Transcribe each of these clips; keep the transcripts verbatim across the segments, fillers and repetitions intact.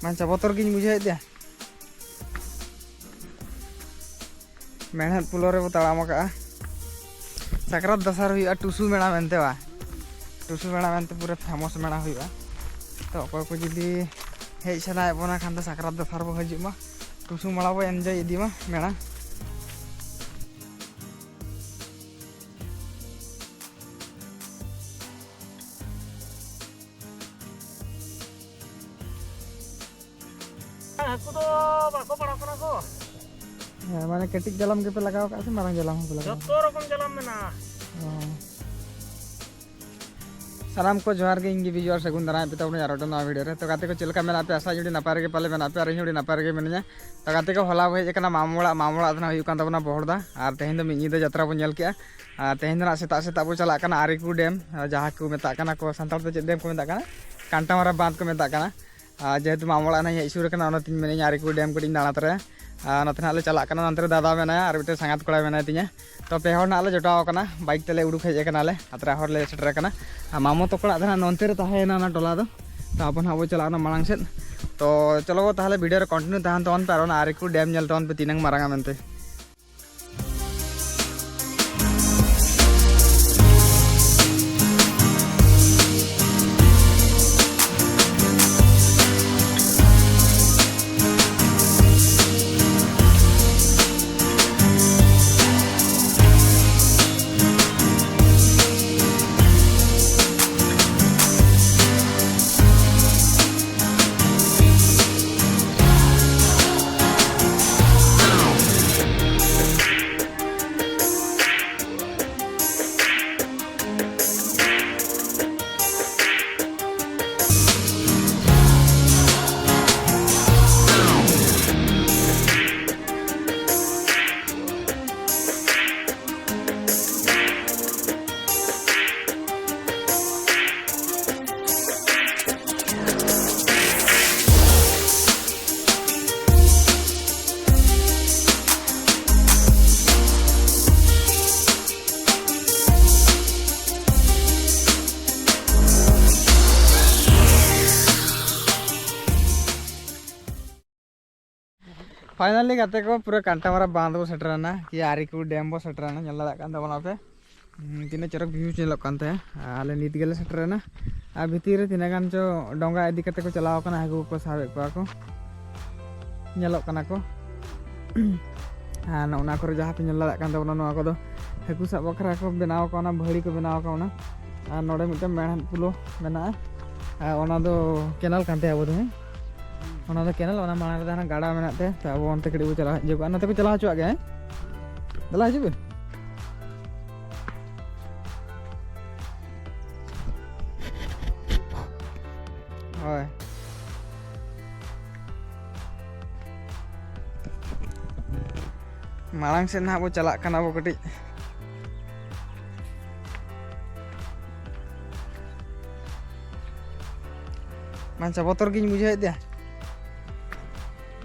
ᱟᱪᱪᱷᱟ, ᱵᱚᱛᱚᱨ ᱜᱤᱧ ᱵᱩᱡᱷᱟᱹᱣᱮᱫ ᱛᱮ᱾ ᱢᱮᱬᱦᱮᱫ ᱯᱳᱞᱳ ᱨᱮᱵᱚ ᱛᱟᱲᱟᱢ ᱟᱠᱟᱜᱼᱟ᱾ ᱥᱟᱠᱨᱟᱛ ᱫᱚᱥᱟᱨ ᱦᱩᱭᱩᱜᱼᱟ ᱴᱩᱥᱩ ᱢᱮᱲᱟ ᱢᱮᱱᱛᱮ, ᱵᱟ? ᱴᱩᱥᱩ ᱢᱮᱲᱟ ᱢᱮᱱᱛᱮ ᱯᱩᱨᱟᱹ ᱯᱷᱮᱢᱟᱥ ᱢᱮᱲᱟ ᱦᱩᱭᱩᱜᱼᱟ᱾ ᱛᱚ ᱚᱠᱚᱭ ᱠᱚ ᱡᱩᱫᱤ ᱦᱮᱡ ᱥᱟᱱᱟᱭᱮᱫ ᱵᱚᱱᱟ ᱠᱷᱟᱱ ᱫᱚ ᱥᱟᱠᱨᱟᱛ ᱫᱚᱥᱟᱨ ᱵᱚ ᱦᱤᱡᱩᱜ ᱢᱟ, ᱴᱩᱥᱩ ᱢᱮᱲᱟ ᱵᱚ ᱮᱱᱡᱚᱭ ᱤᱫᱤ ᱢᱟ ᱢᱮᱲᱟ᱾ ᱦᱟᱹᱠᱩ ᱫᱚ ᱵᱟᱠᱚ ᱯᱟᱲᱟᱜ ᱠᱟᱱᱟ ᱠᱚ᱾ ᱦᱮᱸ, ᱢᱟᱱᱮ ᱠᱟᱹᱴᱤᱡ ᱡᱟᱞᱟᱢ ᱜᱮᱯᱮ ᱞᱟᱜᱟᱣ ᱠᱟᱜᱼᱟ ᱥᱮ ᱢᱟᱨᱟᱝ ᱡᱟᱞᱟᱢ ᱦᱚᱸᱯᱮ ᱞᱟᱜᱟᱣ ᱡᱚᱛᱚ ᱨᱚᱠᱚᱢ ᱡᱟᱞᱟᱢ ᱢᱮᱱᱟᱜᱼᱟ᱾ ᱚ᱾ ᱥᱟᱱᱟᱢ ᱠᱚ ᱡᱚᱦᱟᱨ ᱜᱮ, ᱤᱧ ᱜᱮ ᱵᱤᱡᱩ ᱟᱨ ᱥᱟᱹᱜᱩᱱ ᱫᱟᱨᱟᱢ ᱯᱮ ᱛᱟᱵᱚᱱᱟ ᱟᱨ ᱢᱤᱫᱴᱟᱝ ᱱᱟᱣᱟ ᱵᱷᱤᱰᱤᱭᱳ ᱨᱮ᱾ ᱛᱚ ᱜᱟᱛᱮ ᱠᱚ ᱪᱮᱫ ᱞᱮᱠᱟ ᱢᱮᱱᱟᱜ ᱯᱮᱭᱟ? ᱟᱥᱟ ᱡᱩᱫᱤ ᱱᱟᱯᱟᱭ ᱨᱮᱜᱮ ᱯᱟᱞᱮ ᱢᱮᱱᱟᱜ ᱯᱮᱭᱟ ᱟᱨ ᱤᱧ ᱦᱚᱸ ᱟᱹᱰᱤ ᱱᱟᱯᱟᱭ ᱨᱮᱜᱮ ᱢᱤᱱᱟᱹᱧᱟ᱾ ᱛᱚ ᱜᱟᱛᱮ ᱠᱚ ᱦᱚᱞᱟ ᱵᱚ ᱦᱮᱡ ᱟᱠᱟᱱᱟ ᱢᱟᱢᱚ ᱚᱲᱟᱜ, ᱢᱟᱢᱚ ᱚᱲᱟᱜ ᱫᱚ ᱱᱟᱜ ᱦᱩᱭᱩᱜ ᱠᱟᱱ ᱛᱟᱵᱚᱱᱟ ᱵᱚᱦᱚᱲᱫᱟ᱾ ᱟᱨ ᱛᱮᱦᱮᱧ ᱫᱚ ᱢᱤᱫ ᱧᱤᱫᱟᱹ ᱡᱟᱛᱨᱟ ᱵᱚ ᱧᱮᱞ ᱠᱮᱜᱼᱟ᱾ ᱟᱨ ᱛᱮᱦᱮᱧ ᱫᱚ ᱱᱟᱜ ᱥᱮᱛᱟᱜ ᱥᱮᱛᱟᱜ ᱵᱚ ᱪᱟᱞᱟᱜ ᱠᱟᱱᱟ ᱟᱨᱤᱠᱩ ᱰᱮᱢ, ᱡᱟᱦᱟᱸ ᱠᱚ ᱢᱮᱛᱟᱜ ᱠᱟᱱᱟ ᱠᱚ, ᱥᱟᱱᱛᱟᱲ ᱛᱮ ᱪᱮᱫ ᱰᱮᱢ ᱠᱚ ᱢᱮᱛᱟᱜ ᱠᱟᱱᱟ? ᱠᱟᱱᱴᱟᱢᱟᱨᱟ ᱵᱟᱸᱫᱷ ᱠᱚ ᱢᱮᱛᱟᱜ ᱠᱟᱱᱟ᱾ ᱟᱨ ᱡᱮᱦᱮᱛᱩ ᱢᱟᱢᱚ ᱚᱲᱟᱜ ᱨᱮᱱᱟᱜ ᱤᱧ ᱦᱮᱡ ᱥᱩᱨ ᱟᱠᱟᱱᱟ, ᱚᱱᱟᱛᱤᱧ ᱢᱮᱱᱮᱫᱼᱟ ᱟᱨᱤᱠᱩ ᱰᱮᱢ ᱠᱟᱹᱴᱤᱡ ᱤᱧ ᱫᱟᱬᱟ ᱛᱚᱨᱟᱭᱟ᱾ ᱟᱨ ᱱᱚᱛᱮ ᱱᱟᱜ ᱞᱮ ᱪᱟᱞᱟᱜ ᱠᱟᱱᱟ, ᱱᱚᱛᱮ ᱨᱮ ᱫᱟᱫᱟ ᱢᱮᱱᱟᱭᱟ ᱟᱨ ᱢᱤᱫᱴᱮᱱ ᱥᱟᱸᱜᱟᱛ ᱠᱚᱲᱟ ᱢᱮᱱᱟᱭ ᱛᱤᱧᱟ᱾ ᱛᱚ ᱯᱮ ᱦᱚᱲ ᱱᱟᱜ ᱞᱮ ᱡᱚᱴᱟᱣ ᱟᱠᱟᱱᱟ, ᱵᱟᱭᱤᱠ ᱛᱮᱞᱮ ᱩᱰᱩᱠ ᱦᱮᱡ ᱟᱠᱟᱱᱟᱞᱮ, ᱟᱛᱨᱟ ᱦᱚᱨ ᱞᱮ ᱥᱮᱴᱮᱨ ᱟᱠᱟᱱᱟ᱾ ᱟᱨ ᱢᱟᱢᱚ ᱛᱟᱠᱚ ᱚᱲᱟᱜ ᱫᱚ ᱱᱟᱜ ᱱᱚᱱᱛᱮ ᱨᱮ ᱛᱟᱦᱮᱸᱭᱮᱱᱟ ᱚᱱᱟ ᱴᱚᱞᱟ ᱫᱚ᱾ ᱛᱚ ᱟᱵᱚ ᱱᱟᱜ ᱵᱚ ᱪᱟᱞᱟᱜᱼᱟ ᱚᱱᱟ ᱢᱟᱲᱟᱝ ᱥᱮᱫ᱾ ᱛᱚ ᱪᱚᱞᱚ ᱛᱟᱦᱚᱞᱮ ᱵᱷᱤᱰᱤᱭᱳ ᱨᱮ ᱠᱚᱱᱴᱤᱱᱤᱭᱩ ᱛᱟᱦᱮᱱ ᱛᱟᱵᱚᱱ ᱯᱮ ᱟᱨ ᱚᱱᱟ ᱟᱨᱤᱠᱩ ᱰᱮᱢ ᱧᱮᱞ ᱛᱟᱵᱚᱱ ᱯᱮ ᱛᱤᱱᱟᱹᱝ ᱢᱟᱨᱟᱝᱟ ᱢᱮᱱᱛᱮ᱾ ᱯᱷᱟᱭᱱᱟᱞᱤ ᱜᱟᱛᱮ ᱠᱚ, ᱯᱩᱨᱟᱹ ᱠᱟᱱᱴᱟᱢᱟᱨᱟ ᱵᱟᱸᱫᱷ ᱵᱚ ᱥᱮᱴᱮᱨᱮᱱᱟ, ᱠᱤ ᱟᱨᱤᱠᱩ ᱰᱮᱢ ᱵᱚ ᱥᱮᱴᱮᱨᱮᱱᱟ᱾ ᱧᱮᱞ ᱫᱟᱲᱮᱭᱟᱜ ᱠᱟᱱ ᱛᱟᱵᱚᱱᱟ ᱯᱮ, ᱦᱩᱸ, ᱛᱤᱱᱟᱹᱜ ᱪᱚᱨᱚᱠ ᱵᱷᱤᱭᱩ ᱧᱮᱞᱚᱜ ᱠᱟᱱ ᱛᱟᱦᱮᱸᱫ᱾ ᱟᱨ ᱟᱞᱮ ᱱᱤᱛ ᱜᱮᱞᱮ ᱥᱮᱴᱮᱨᱮᱱᱟ᱾ ᱟᱨ ᱵᱷᱤᱛᱤᱨ ᱨᱮ ᱛᱤᱱᱟᱹᱜ ᱜᱟᱱ ᱪᱚ ᱰᱚᱸᱜᱟ ᱤᱫᱤ ᱠᱟᱛᱮ ᱠᱚ ᱪᱟᱞᱟᱣ ᱠᱟᱱᱟ, ᱦᱟᱹᱠᱩ ᱠᱚᱠᱚ ᱥᱟᱵᱮᱫ ᱠᱚᱣᱟ ᱠᱚ, ᱧᱮᱞᱚᱜ ᱠᱟᱱᱟ ᱠᱚ᱾ ᱟᱨ ᱱᱚᱜᱼᱚ ᱱᱚᱣᱟ ᱠᱚᱨᱮ ᱡᱟᱦᱟᱸ ᱯᱮ ᱧᱮᱞ ᱫᱟᱲᱮᱭᱟᱜ ᱠᱟᱱ ᱛᱟᱵᱚᱱᱟ, ᱱᱚᱣᱟ ᱠᱚᱫᱚ ᱦᱟᱹᱠᱩ ᱥᱟᱵ ᱵᱟᱠᱷᱨᱟ ᱠᱚ ᱵᱮᱱᱟᱣ ᱠᱟᱣᱱᱟ, ᱵᱷᱟᱹᱲᱤ ᱠᱚ ᱵᱮᱱᱟᱣ ᱠᱟᱣᱱᱟ᱾ ᱟᱨ ᱱᱚᱰᱮ ᱢᱤᱫᱴᱮᱱ ᱢᱮᱬᱦᱮᱫ ᱯᱩᱞᱳ ᱢᱮᱱᱟᱜᱼᱟ, ᱟᱨ ᱚᱱᱟ ᱫᱚ ᱠᱮᱱᱮᱞ ᱠᱟᱱ ᱛᱟᱭᱟ ᱵᱳᱫᱷᱚᱭ᱾ ᱚᱱᱟ ᱫᱚ ᱠᱮᱱᱮᱞ, ᱚᱱᱟ ᱢᱟᱲᱟᱝ ᱨᱮᱫᱚ ᱦᱟᱱᱟ ᱜᱟᱰᱟ ᱢᱮᱱᱟᱜ ᱛᱮ, ᱛᱚ ᱟᱵᱚ ᱚᱱᱛᱮ ᱠᱟᱹᱴᱤᱡ ᱵᱚ ᱪᱟᱞᱟᱣ ᱦᱤᱡᱩᱜᱼᱟ, ᱱᱚᱛᱮ ᱠᱚ ᱪᱟᱞᱟᱣ ᱦᱚᱪᱚᱣᱟᱜ ᱜᱮᱭᱟ, ᱦᱮᱸ? ᱫᱮᱞᱟ ᱦᱤᱡᱩᱜ ᱵᱤᱱ᱾ ᱦᱳᱭ, ᱢᱟᱲᱟᱝ ᱥᱮᱫ ᱱᱟᱦᱟᱜ ᱵᱚ ᱪᱟᱞᱟᱜ ᱠᱟᱱᱟ ᱵᱚ ᱠᱟᱹᱴᱤᱡ᱾ ᱢᱟᱪᱷᱟ ᱵᱚᱛᱚᱨ ᱜᱤᱧ ᱵᱩᱡᱷᱟᱹᱣᱮᱫ ᱫᱮᱭᱟ᱾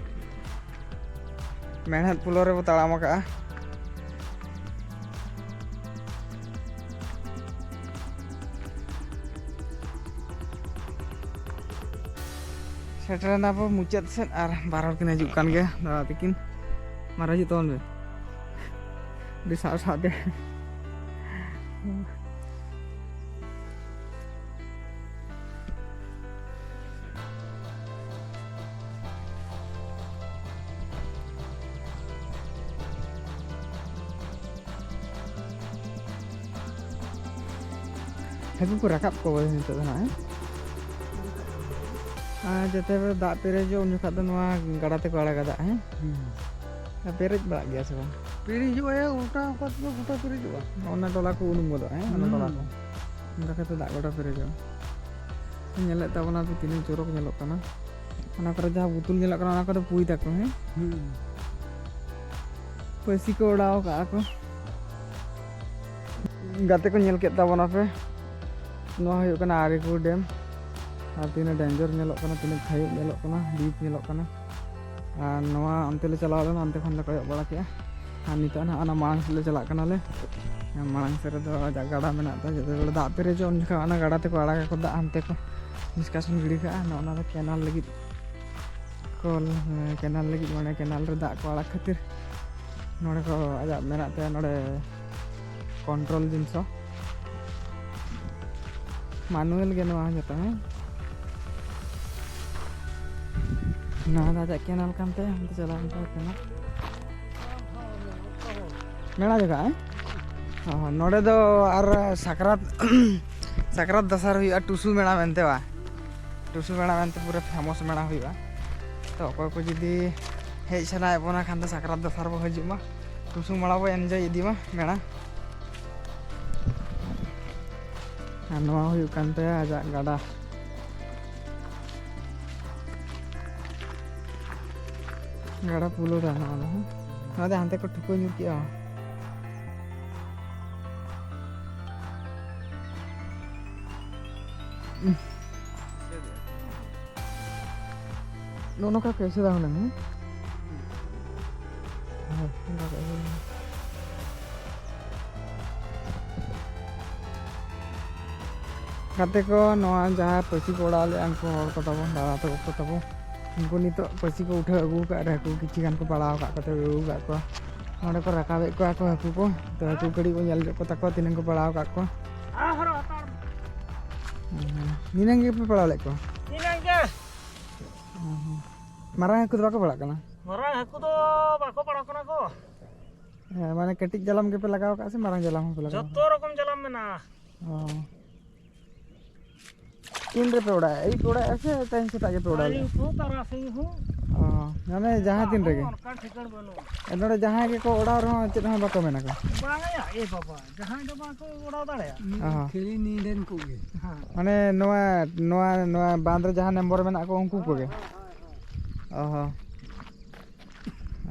ᱢᱮᱬᱦᱮᱫ ᱯᱩᱞᱳ ᱨᱮᱵᱚ ᱛᱟᱲᱟᱢ ᱟᱠᱟᱜᱼᱟ᱾ ᱥᱮᱴᱮᱨᱮᱱᱟ ᱵᱚ ᱢᱩᱪᱟᱹᱫ ᱥᱮᱫ, ᱟᱨ ᱵᱟᱨ ᱦᱚᱲ ᱠᱤᱱ ᱦᱤᱡᱩᱜ ᱠᱟᱱ ᱜᱮᱭᱟ ᱫᱟᱫᱟ ᱛᱟᱹᱠᱤᱱ᱾ ᱢᱟᱨᱟ ᱦᱤᱡᱩᱜ ᱛᱟᱵᱚᱱ ᱯᱮ᱾ ᱟᱹᱰᱤ ᱥᱟᱵ ᱥᱟᱵ ᱛᱮ᱾ ᱦᱟᱹᱠᱩ ᱠᱚ ᱨᱟᱠᱟᱵ ᱠᱚ ᱵᱚᱞᱮ ᱱᱤᱛᱚᱜ ᱫᱚ ᱱᱟᱦᱟᱜ, ᱦᱮᱸ? ᱟᱨ ᱡᱟᱛᱮ ᱫᱟᱜ ᱯᱮᱨᱮᱡᱚᱜ, ᱩᱱ ᱡᱚᱠᱷᱟᱡ ᱫᱚ ᱱᱚᱣᱟ ᱜᱟᱰᱟ ᱛᱮᱠᱚ ᱟᱲᱟᱜᱟ ᱫᱟᱜ, ᱦᱮᱸ? ᱦᱩᱸ᱾ ᱟᱨ ᱯᱮᱨᱮᱡ ᱵᱟᱲᱟᱜ ᱜᱮᱭᱟ ᱥᱮ ᱵᱟᱝ? ᱯᱮᱨᱮᱡᱚᱜᱼᱟ, ᱜᱚᱴᱟ ᱚᱠᱟ ᱛᱮᱫᱚ ᱜᱚᱴᱟ ᱯᱮᱨᱮᱡᱚᱜᱼᱟ᱾ ᱚᱱᱟ ᱴᱚᱞᱟ ᱠᱚ ᱩᱱᱩᱢ ᱜᱚᱫᱚᱜᱼᱟ, ᱦᱮᱸ? ᱚᱱᱟ ᱴᱚᱞᱟ ᱠᱚ᱾ ᱦᱩᱸ᱾ ᱚᱱᱠᱟ ᱠᱟᱛᱮ ᱫᱟᱜ ᱜᱚᱴᱟ ᱯᱮᱨᱮᱡᱚᱜᱼᱟ᱾ ᱧᱮᱞᱮᱫ ᱛᱟᱵᱚᱱᱟ ᱯᱮ ᱛᱤᱱᱟᱹᱜ ᱪᱚᱨᱚᱠ ᱧᱮᱞᱚᱜ ᱠᱟᱱᱟ᱾ ᱚᱱᱟ ᱠᱚᱨᱮ ᱡᱟᱦᱟᱸ ᱵᱩᱛᱩᱞ ᱧᱮᱞᱚᱜ ᱠᱟᱱᱟ, ᱚᱱᱟ ᱠᱚᱫᱚ ᱯᱩᱭ ᱛᱟᱠᱚ, ᱦᱮᱸ? ᱦᱩᱸ᱾ ᱯᱟᱹᱥᱤ ᱠᱚ ᱚᱰᱟᱣ ᱠᱟᱜᱼᱟ ᱠᱚ᱾ ᱜᱟᱛᱮ ᱠᱚ ᱧᱮᱞ ᱠᱮᱫ ᱛᱟᱵᱚᱱᱟ ᱯᱮ, ᱱᱚᱣᱟ ᱦᱩᱭᱩᱜ ᱠᱟᱱᱟ ᱟᱨᱤᱠᱩ ᱰᱮᱢ᱾ ᱟᱨ ᱛᱤᱱᱟᱹᱜ ᱰᱮᱧᱡᱟᱨ ᱧᱮᱞᱚᱜ ᱠᱟᱱᱟ, ᱛᱤᱱᱟᱹᱜ ᱠᱷᱟᱹᱭᱩᱜ ᱧᱮᱞᱚᱜ ᱠᱟᱱᱟ, ᱰᱤᱯ ᱧᱮᱞᱚᱜ ᱠᱟᱱᱟ᱾ ᱟᱨ ᱱᱚᱣᱟ ᱚᱱᱛᱮ ᱞᱮ ᱪᱟᱞᱟᱣ ᱞᱮᱱᱟ, ᱚᱱᱛᱮ ᱠᱷᱚᱱ ᱞᱮ ᱠᱚᱭᱚᱜ ᱵᱟᱲᱟ ᱠᱮᱜᱼᱟ᱾ ᱟᱨ ᱱᱤᱛᱚᱜ ᱱᱟᱦᱟᱜ ᱚᱱᱟ ᱢᱟᱲᱟᱝ ᱥᱮᱫ ᱞᱮ ᱪᱟᱞᱟᱜ ᱠᱟᱱᱟᱞᱮ᱾ ᱢᱟᱲᱟᱝ ᱥᱮᱫ ᱨᱮᱫᱚ ᱜᱟᱰᱟ ᱢᱮᱱᱟᱜ ᱛᱟᱭᱟ, ᱡᱚᱛᱚ ᱦᱚᱲ ᱫᱟᱜ ᱯᱮᱨᱮᱡᱚᱜ, ᱩᱱ ᱡᱚᱠᱷᱟᱜ ᱚᱱᱟ ᱜᱟᱰᱟ ᱛᱮᱠᱚ ᱟᱲᱟᱜᱟᱠᱚ ᱫᱟᱜ, ᱦᱟᱱᱛᱮ ᱠᱚ ᱱᱤᱥᱠᱟᱥᱚᱱ ᱜᱤᱰᱤ ᱠᱟᱜᱼᱟ᱾ ᱱᱚᱜᱼᱚ ᱱᱚᱣᱟ ᱫᱚ ᱠᱮᱱᱟᱞ ᱞᱟᱹᱜᱤᱫ ᱠᱚ ᱠᱚᱞ, ᱦᱮᱸ, ᱠᱮᱱᱟᱞ ᱞᱟᱹᱜᱤᱫ, ᱱᱚᱰᱮ ᱠᱮᱱᱟᱞ ᱨᱮ ᱫᱟᱜ ᱠᱚ ᱟᱲᱟᱜ ᱠᱷᱟᱹᱛᱤᱨ ᱱᱚᱰᱮ ᱠᱚ ᱟᱡᱟᱜ ᱢᱮᱱᱟᱜ ᱛᱟᱭᱟ ᱱᱚᱰᱮ ᱠᱚᱱᱴᱨᱳᱞ ᱡᱤᱱᱤᱥ ᱦᱚᱸ᱾ ᱢᱟᱱᱩᱣᱮᱞ ᱜᱮ ᱱᱚᱣᱟ ᱦᱚᱸ ᱡᱚᱛᱚ, ᱦᱮᱸ᱾ ᱱᱚᱣᱟ ᱫᱚ ᱟᱡᱟᱜ ᱠᱮᱱᱟᱞ ᱠᱟᱱ ᱛᱟᱭᱟ, ᱚᱱᱛᱮ ᱪᱟᱞᱟᱣ ᱮᱱ ᱛᱟᱭᱟ ᱠᱮᱱᱟᱞ᱾ ᱢᱮᱞᱟ ᱡᱟᱭᱜᱟ, ᱦᱮᱸ? ᱚ, ᱱᱚᱰᱮ ᱫᱚ ᱟᱨ ᱥᱟᱠᱨᱟᱛ, ᱥᱟᱠᱨᱟᱛ ᱫᱚᱥᱟᱨ ᱦᱩᱭᱩᱜᱼᱟ ᱴᱩᱥᱩ ᱢᱮᱞᱟ ᱢᱮᱱᱛᱮ, ᱵᱟ? ᱴᱩᱥᱩ ᱢᱮᱞᱟ ᱢᱮᱱᱛᱮ ᱯᱩᱨᱟᱹ ᱯᱷᱮᱢᱟᱥ ᱢᱮᱞᱟ ᱦᱩᱭᱩᱜᱼᱟ᱾ ᱛᱚ ᱚᱠᱚᱭ ᱠᱚ ᱡᱩᱫᱤ ᱦᱮᱡ ᱥᱟᱱᱟᱭᱮᱫ ᱵᱚᱱᱟ ᱠᱷᱟᱱ ᱫᱚ ᱥᱟᱠᱨᱟᱛ ᱫᱚᱥᱟᱨ ᱵᱚ ᱦᱤᱡᱩᱜ ᱢᱟ, ᱴᱩᱥᱩ ᱢᱮᱞᱟ ᱵᱚ ᱮᱱᱡᱚᱭ ᱤᱫᱤ ᱢᱟ ᱢᱮᱞᱟ᱾ ᱟᱨ ᱱᱚᱣᱟ ᱦᱩᱭᱩᱜ ᱠᱟᱱ ᱛᱟᱭᱟ ᱟᱡᱟᱜ ᱜᱟᱰᱟ᱾ ᱜᱟᱰᱟ ᱯᱩᱞ ᱨᱮ ᱱᱚᱣᱟ ᱫᱚ, ᱦᱮᱸ᱾ ᱱᱚᱣᱟ ᱫᱚ ᱦᱟᱱᱛᱮ ᱠᱚ ᱴᱷᱩᱠᱟᱹ ᱧᱩᱨ ᱠᱮᱜᱼᱟ᱾ ᱱᱚᱜᱼᱚ ᱱᱚᱝᱠᱟ ᱠᱚ ᱮᱥᱮᱫᱟ ᱦᱩᱱᱟᱹᱝ, ᱦᱮᱸ? ᱦᱳᱭ, ᱚᱱᱠᱟ ᱠᱚ ᱮᱥᱮᱫᱟ᱾ ᱜᱟᱛᱮ ᱠᱚ, ᱱᱚᱣᱟ ᱡᱟᱦᱟᱸ ᱯᱟᱹᱥᱤ ᱠᱚ ᱚᱰᱟᱣ ᱞᱮᱫᱼᱟ, ᱩᱱᱠᱩ ᱦᱚᱲ ᱠᱚ ᱛᱟᱵᱚᱱ, ᱫᱟᱫᱟ ᱛᱟᱠᱚ ᱠᱚ ᱛᱟᱵᱚᱱ, ᱩᱱᱠᱩ ᱱᱤᱛᱚᱜ ᱯᱟᱹᱥᱤ ᱠᱚ ᱩᱴᱷᱟᱹᱣ ᱟᱹᱜᱩ ᱟᱠᱟᱫ ᱨᱮ, ᱦᱟᱹᱠᱩ ᱠᱤᱪᱷᱩ ᱜᱟᱱ ᱠᱚ ᱯᱟᱲᱟᱣ ᱟᱠᱟᱫ ᱠᱚᱛᱮ ᱟᱹᱜᱩ ᱟᱠᱟᱫ ᱠᱚᱣᱟ᱾ ᱱᱚᱸᱰᱮ ᱠᱚ ᱨᱟᱠᱟᱵᱮᱫ ᱠᱚᱣᱟ ᱠᱚ ᱦᱟᱹᱠᱩ ᱠᱚ᱾ ᱛᱚ, ᱦᱟᱹᱠᱩ ᱠᱟᱹᱴᱤᱡ ᱵᱚᱱ ᱧᱮᱞ ᱧᱚᱜ ᱠᱚ ᱛᱟᱠᱚᱣᱟ, ᱛᱤᱱᱟᱹᱝ ᱠᱚ ᱯᱟᱲᱟᱣ ᱟᱠᱟᱫ ᱠᱚᱣᱟ᱾ ᱦᱩᱸ, ᱱᱤᱱᱟᱹᱝ ᱜᱮᱯᱮ ᱯᱟᱲᱟᱣ ᱞᱮᱫ ᱠᱚᱣᱟ? ᱱᱤᱱᱟᱹᱝ ᱜᱮ᱾ ᱦᱩᱸ, ᱦᱩᱸ᱾ ᱢᱟᱨᱟᱝ ᱦᱟᱹᱠᱩ ᱫᱚ ᱵᱟᱠᱚ ᱯᱟᱲᱟᱜ ᱠᱟᱱᱟ? ᱢᱟᱨᱟᱝ ᱦᱟᱹᱠᱩ ᱫᱚ ᱵᱟᱠᱚ ᱯᱟᱲᱟᱜ ᱠᱟᱱᱟ ᱠᱚ᱾ ᱦᱮᱸ, ᱢᱟᱱᱮ ᱠᱟᱹᱴᱤᱡ ᱡᱟᱞᱟᱢ ᱜᱮᱯᱮ ᱞᱟᱜᱟᱣ ᱠᱟᱜᱼᱟ ᱥᱮ ᱢᱟᱨᱟᱝ ᱡᱟᱞᱟᱢ ᱦᱚᱸᱯᱮ ᱞᱟᱜᱟᱣ ᱡᱚᱛᱚ ᱠᱟᱜᱼᱟ? ᱨᱚᱠᱚᱢ ᱡᱟᱞᱟᱢ ᱢᱮᱱᱟᱜᱼᱟ᱾ ᱚ᱾ ᱛᱤᱱ ᱨᱮᱯᱮ ᱚᱲᱟᱜᱼᱟ? ᱟᱹᱭᱩᱵ ᱯᱮ ᱚᱲᱟᱜᱼᱟ ᱥᱮ ᱛᱮᱦᱮᱧ ᱥᱮᱛᱟᱜ ᱜᱮᱯᱮ ᱚᱲᱟᱜ ᱞᱮᱫᱼᱟ? ᱟᱹᱭᱩᱵ ᱦᱚᱸ, ᱛᱟᱨᱟᱥᱤᱧ ᱦᱚᱸ᱾ ᱚ, ᱢᱟᱱᱮ ᱡᱟᱦᱟᱸ ᱛᱤᱱ ᱨᱮᱜᱮ? ᱚᱱᱠᱟᱱ ᱴᱷᱤᱠᱟᱹᱱ ᱵᱟᱹᱱᱩᱜᱼᱟ᱾ ᱱᱚᱰᱮ ᱡᱟᱦᱟᱸᱭ ᱜᱮᱠᱚ ᱚᱲᱟᱜ ᱨᱮᱦᱚᱸ ᱪᱮᱫ ᱦᱚᱸ ᱵᱟᱠᱚ ᱢᱮᱱᱟ ᱠᱚ? ᱵᱟᱝᱟ ᱭᱟ, ᱮ ᱵᱟᱵᱟ, ᱡᱟᱦᱟᱸᱭ ᱫᱚ ᱵᱟᱝ ᱠᱚ ᱚᱲᱟᱜ ᱫᱟᱲᱮᱭᱟᱜᱼᱟ᱾ ᱚ᱾ ᱠᱷᱟᱹᱞᱤ ᱱᱤᱰᱮᱱ ᱠᱚᱜᱮ᱾ ᱦᱮᱸ᱾ ᱢᱟᱱᱮ ᱱᱚᱣᱟ, ᱱᱚᱣᱟ, ᱱᱚᱣᱟ ᱵᱟᱸᱫᱽ ᱨᱮ ᱡᱟᱦᱟᱸ ᱱᱚᱢᱵᱚᱨ ᱢᱮᱱᱟᱜ ᱠᱚ ᱩᱱᱠᱩ ᱠᱚᱜᱮ? ᱦᱳᱭ, ᱦᱳᱭ, ᱦᱳᱭ᱾ ᱚ ᱦᱚᱸ᱾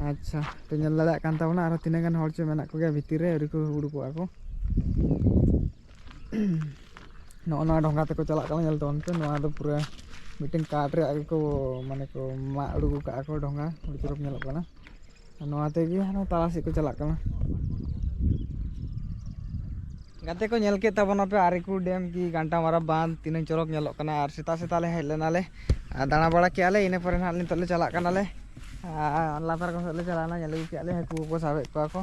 ᱟᱪᱪᱷᱟ, ᱯᱮ ᱧᱮᱞ ᱫᱟᱲᱮᱭᱟᱜ ᱠᱟᱱ ᱛᱟᱵᱚᱱᱟ, ᱟᱨᱦᱚᱸ ᱛᱤᱱᱟᱹᱜ ᱜᱟᱱ ᱦᱚᱲ ᱪᱚ ᱢᱮᱱᱟᱜ ᱠᱚᱜᱮᱭᱟ ᱵᱷᱤᱛᱤᱨ ᱨᱮ, ᱟᱹᱣᱨᱤ ᱠᱚ ᱩᱰᱩᱠᱚᱜᱼᱟ ᱠᱚ᱾ ᱱᱚᱜᱼᱚ ᱱᱚᱣᱟ ᱰᱷᱚᱸᱜᱟ ᱛᱮᱠᱚ ᱪᱟᱞᱟᱜ ᱠᱟᱱᱟ, ᱧᱮᱞ ᱛᱟᱵᱚᱱ ᱯᱮ᱾ ᱱᱚᱣᱟ ᱫᱚ ᱯᱩᱨᱟᱹ ᱢᱤᱫᱴᱮᱱ ᱠᱟᱴ ᱨᱮᱭᱟᱜ ᱜᱮᱠᱚ, ᱢᱟᱱᱮ ᱠᱚ ᱢᱟᱜ ᱩᱰᱩᱠ ᱟᱠᱟᱫᱼᱟ ᱠᱚ ᱰᱷᱚᱸᱜᱟ, ᱟᱹᱰᱤ ᱪᱚᱨᱚᱠ ᱧᱮᱞᱚᱜ ᱠᱟᱱᱟ᱾ ᱟᱨ ᱱᱚᱣᱟ ᱛᱮᱜᱮ ᱦᱟᱱᱟ ᱛᱟᱞᱟ ᱥᱮᱫ ᱠᱚ ᱪᱟᱞᱟᱜ ᱠᱟᱱᱟ᱾ ᱜᱟᱛᱮ ᱠᱚ, ᱧᱮᱞ ᱠᱮᱫ ᱛᱟᱵᱚᱱᱟᱯᱮ ᱟᱨᱤᱠᱩ ᱰᱮᱢ ᱠᱤ ᱜᱟᱱᱴᱟᱢᱟᱨᱟ ᱵᱟᱸᱫᱷ ᱛᱤᱱᱟᱹᱜ ᱪᱚᱨᱚᱠ ᱧᱮᱞᱚᱜ ᱠᱟᱱᱟ᱾ ᱟᱨ ᱥᱮᱛᱟᱜ ᱥᱮᱛᱟᱜ ᱞᱮ ᱦᱮᱡ ᱞᱮᱱᱟᱞᱮ, ᱟᱨ ᱫᱟᱬᱟ ᱵᱟᱲᱟ ᱠᱮᱜᱼᱟ ᱞᱮ, ᱤᱱᱟᱹ ᱯᱚᱨᱮ ᱱᱟᱦᱟᱜ ᱱᱤᱛᱚᱜ ᱞᱮ ᱪᱟᱞᱟᱜ ᱠᱟᱱᱟᱞᱮ᱾ ᱟᱨ ᱞᱟᱛᱟᱨ ᱠᱚ ᱥᱮᱫ ᱞᱮ ᱪᱟᱞᱟᱣᱱᱟ, ᱧᱮᱞ ᱟᱹᱜᱩ ᱠᱮᱜᱼᱟ ᱞᱮ ᱦᱟᱹᱠᱩ ᱠᱚᱠᱚ ᱥᱟᱵᱮᱫ ᱠᱚᱣᱟ ᱠᱚ᱾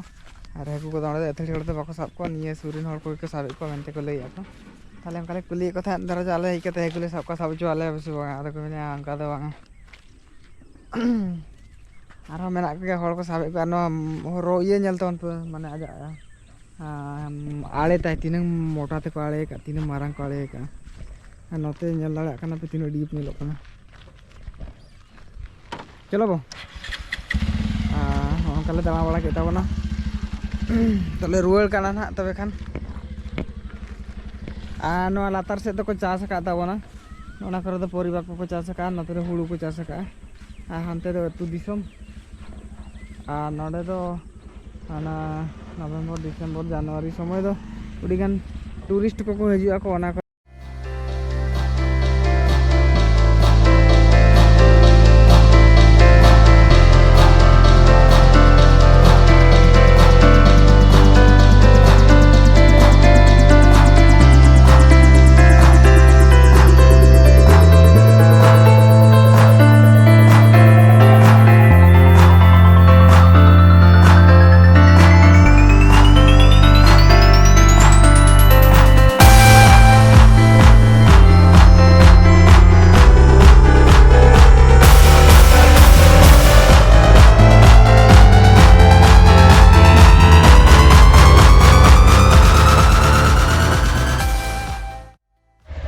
ᱟᱨ ᱦᱟᱹᱠᱩ ᱠᱚᱫᱚ ᱚᱸᱰᱮ ᱫᱚ ᱟᱹᱛᱷᱟᱹᱲᱤ ᱦᱚᱲ ᱫᱚ ᱵᱟᱠᱚ ᱥᱟᱵ ᱠᱚᱣᱟ, ᱱᱤᱭᱟᱹ ᱥᱩᱨ ᱨᱮᱱ ᱦᱚᱲ ᱠᱚᱜᱮ ᱠᱚ ᱥᱟᱵᱮᱫ ᱠᱚᱣᱟ ᱢᱮᱱᱛᱮ ᱠᱚ ᱞᱟᱹᱭᱮᱫᱼᱟ ᱠᱚ᱾ ᱛᱟᱦᱚᱞᱮ ᱚᱱᱠᱟ ᱞᱮ ᱠᱩᱞᱤᱭᱮᱫ ᱠᱚ ᱛᱟᱦᱮᱸᱫ, ᱫᱷᱚᱨᱚ ᱡᱮ ᱟᱞᱮ ᱦᱮᱡ ᱠᱟᱛᱮ ᱦᱟᱹᱠᱩ ᱞᱮ ᱥᱟᱵ ᱠᱚᱣᱟ, ᱥᱟᱵ ᱦᱚᱪᱚ ᱟᱞᱮᱭᱟ ᱥᱮ ᱵᱟᱝᱟ? ᱟᱫᱚ ᱠᱚ ᱢᱮᱱᱟ ᱚᱱᱠᱟ ᱫᱚ ᱵᱟᱝᱟ᱾ ᱟᱨᱦᱚᱸ ᱢᱮᱱᱟᱜ ᱠᱚᱜᱮᱭᱟ ᱦᱚᱲ ᱠᱚ ᱥᱟᱵᱮᱫ ᱠᱚᱣᱟ᱾ ᱱᱚᱣᱟ ᱨᱚ-, ᱤᱭᱟᱹ ᱧᱮᱞ ᱛᱟᱵᱚᱱ ᱯᱮ, ᱢᱟᱱᱮ ᱟᱡᱟᱜ, ᱟᱢ, ᱟᱲᱮ ᱛᱟᱭ ᱛᱤᱱᱟᱹᱝ ᱢᱚᱴᱟ ᱛᱮᱠᱚ ᱟᱲᱮ ᱟᱠᱟᱫ, ᱛᱤᱱᱟᱹᱝ ᱢᱟᱨᱟᱝ ᱠᱚ ᱟᱲᱮ ᱟᱠᱟᱫᱼᱟ᱾ ᱟᱨ ᱱᱚᱛᱮ ᱧᱮᱞ ᱫᱟᱲᱮᱭᱟᱜ ᱠᱟᱱᱟ ᱯᱮ ᱛᱤᱱᱟᱹᱜ deep ᱧᱮᱞᱚᱜ ᱠᱟᱱᱟ᱾ ᱪᱚᱞᱚ ᱵᱚ᱾ ᱟᱨ ᱱᱚᱜᱼᱚ ᱱᱚᱝᱠᱟ ᱞᱮ ᱫᱟᱬᱟ ᱵᱟᱲᱟ ᱠᱮᱫ ᱛᱟᱵᱚᱱᱟ᱾ ᱛᱟᱦᱞᱮ ᱨᱩᱣᱟᱹᱲ ᱠᱟᱱᱟ ᱱᱟᱦᱟᱜ ᱛᱚᱵᱮ ᱠᱷᱟᱱ᱾ ᱟᱨ ᱱᱚᱣᱟ ᱞᱟᱛᱟᱨ ᱥᱮᱫ ᱫᱚᱠᱚ ᱪᱟᱥ ᱟᱠᱟᱫ ᱛᱟᱵᱚᱱᱟ, ᱚᱱᱟ ᱠᱚᱨᱮ ᱫᱚ ᱯᱚᱨᱤᱵᱟ ᱠᱚᱠᱚ ᱪᱟᱥ ᱟᱠᱟᱫᱼᱟ, ᱱᱚᱛᱮ ᱫᱚ ᱦᱩᱲᱩ ᱠᱚ ᱪᱟᱥ ᱟᱠᱟᱫᱼᱟ᱾ ᱟᱨ ᱦᱟᱱᱛᱮ ᱫᱚ ᱟᱹᱛᱩ ᱫᱤᱥᱚᱢ᱾ ᱟᱨ ᱱᱚᱰᱮ ᱫᱚ ᱦᱟᱱᱟ November, December, January ᱥᱚᱢᱚᱭ ᱫᱚ ᱟᱹᱰᱤᱜᱟᱱ tourist ᱠᱚᱠᱚ ᱦᱤᱡᱩᱜ ᱟᱠᱚ, ᱚᱱᱟ ᱠᱚ᱾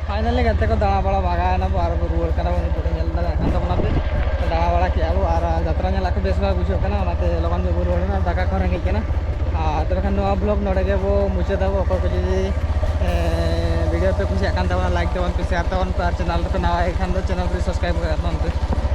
Finally ᱜᱟᱛᱮ ᱠᱚ ᱫᱟᱬᱟ ᱵᱟᱲᱟ ᱵᱷᱟᱜᱟᱣ ᱮᱱᱟ ᱵᱚ ᱟᱨ ᱵᱚ ᱨᱩᱣᱟᱹᱲ ᱠᱟᱱᱟ ᱵᱚ᱾ ᱱᱤᱛᱚᱜ ᱫᱚ ᱧᱮᱞ ᱫᱟᱲᱮᱭᱟᱜ ᱠᱟᱱ ᱛᱟᱵᱚᱱᱟ ᱯᱮ, ᱫᱟᱬᱟ ᱵᱟᱲᱟ ᱠᱮᱜᱼᱟ ᱵᱚ ᱟᱨ ᱡᱟᱛᱨᱟ ᱧᱮᱞ ᱟᱠᱚ ᱵᱮᱥ ᱵᱟᱭ ᱵᱩᱡᱷᱟᱹᱜ ᱠᱟᱱᱟ, ᱚᱱᱟᱛᱮ ᱞᱚᱜᱚᱱ ᱧᱚᱜ ᱵᱚ ᱨᱩᱣᱟᱹᱲ ᱮᱱᱟ, ᱫᱟᱠᱟ ᱠᱚ ᱨᱮᱸᱜᱮᱡ ᱠᱟᱱᱟ᱾ ᱟᱨ ᱛᱚᱵᱮ ᱠᱷᱟᱱ ᱱᱚᱣᱟ vlog ᱱᱚᱰᱮ ᱜᱮ ᱵᱚ ᱢᱩᱪᱟᱹᱫᱟ ᱵᱚ᱾ ᱚᱠᱚᱭ ᱠᱚ ᱡᱩᱫᱤ video ᱯᱮ ᱠᱩᱥᱤᱭᱟᱜ ᱠᱟᱱ ᱛᱟᱵᱚᱱᱟ, like ᱛᱟᱵᱚᱱ ᱯᱮ, share ᱛᱟᱵᱚᱱ ᱯᱮ, ᱟᱨ channel ᱨᱮᱯᱮ ᱱᱟᱣᱟ ᱦᱮᱡ ᱠᱷᱟᱱ ᱫᱚ channel ᱨᱮ subscribe ᱠᱟᱜ ᱛᱟᱵᱚᱱ ᱯᱮ᱾